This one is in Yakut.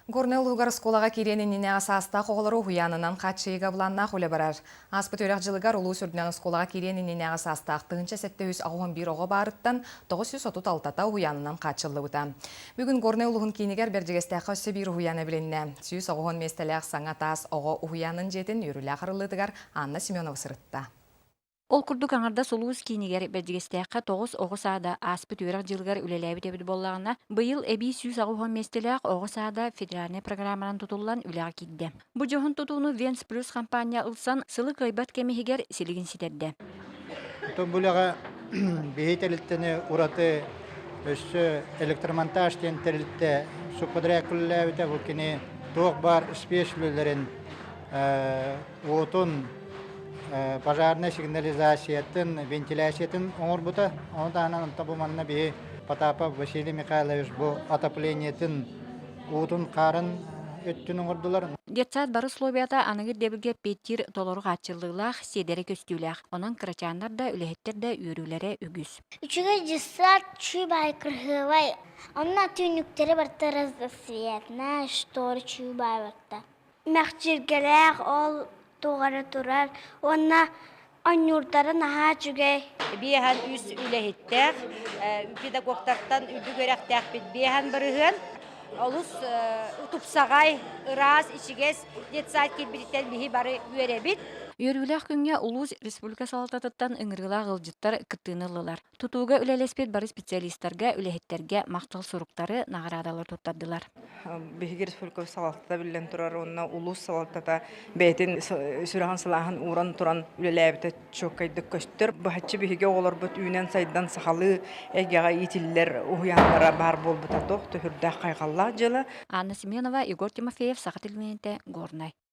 Горнай улууһугар оскуолаҕа киириэн иннинээҕи саастаах оҕолору уһуйаанынан хааччыйыыга былааннаах үлэ барар. Ааспыт үөрэх дьылыгар улуус үрдүнэн оскуолаҕа киириэн иннинээҕи саастаах 1781 оҕо баарыттан 936-та уһуйаанынан хааччыллыбыта. Бүгүн Горнай улууһун киинигэр Бэрдьигэстээххэ өссө биир уһуйаан эбилиннэ. 190 миэстэлээх саҥа таас оҕо уһуйаанын дьиэтин үөрүүлээх арыллыытыгар Анна Семенова сырытта. Ол курдук аҥардас улуус киинигэр Бэрдьигэстээххэ 9 оҕо саада ааспыт үөрэх дьылыгар үлэлээбит эбит буоллаҕына, быйыл эбии 180 миэстэлээх оҕо саада федеральнай программанан тутуллан үлэҕэ киирдэ. Бу дьоһун тутууну Венс Плюс хампаанньа ылсан сылы кыайбат кэм иһигэр силигин ситэрдэ. Оттон бу үлэҕэ биһи тэрилтэни ураты өссө электромонтаж диэн тэрилтэ субподряд үлэлээбитэ. Бу кини туох баар спец үлэлэрин уотун пожарнай сигнализациятын, вентиляциятын оҥорбута. Ону таһынан онто бу манна биһи Потапов Василий Михайлович бу отоплениетын уутун хаарын өттүн оҥордулар. Детсад бары условията аныгы ирдэбилгэ эппиэттиир толору хааччыллыылаах, сиэдэрэ көстүүлээх. Онон кырачааннар да, үлэһиттэр да үөрүүлэрэ үгүс. Үчүгэй дьыссаат чүүбай кырһыабай. Онно түүнүктэри барта разноцветная, шторы чүүбай барта. Мэхчиргэлээх ол туох эрэ турар уонна оонньуурдара наһаа үчүгэй. Биэһэн үс үлэһиттээх, педагогтартан үрдүк үөрэхтээхпит 50%. Олус тупсаҕай, ыраас, ичигэс детсад киирбититтэн биһи бары үөрэбит. Үөрүүлээх күҥҥэ улуус республика салалтатыттан ыҥырыылаах ыалдьыттар кыттыыны ыллылар. Тутууга үлэлэспит бары специалистарга, үлэһиттэргэ махтал суруктары, наҕараадалар туттардылар. Биһиги республика салалтата биллэн турар уонна улуус салалтата бэйэтин сүрэҕин сылааһын ууран туран үлэлээбитэ чуолкайдык көстөр. Быһаччы биһиги оҕолорбут үүнэн-сайдан сахалыы эйгэҕэ иитиллэр уһуйааннара баар буолбута туох да сүрдээх хайҕаллаах дьыала. Анна Семенова, Егор Тимофеев, Саха телевидениетэ, Горнай.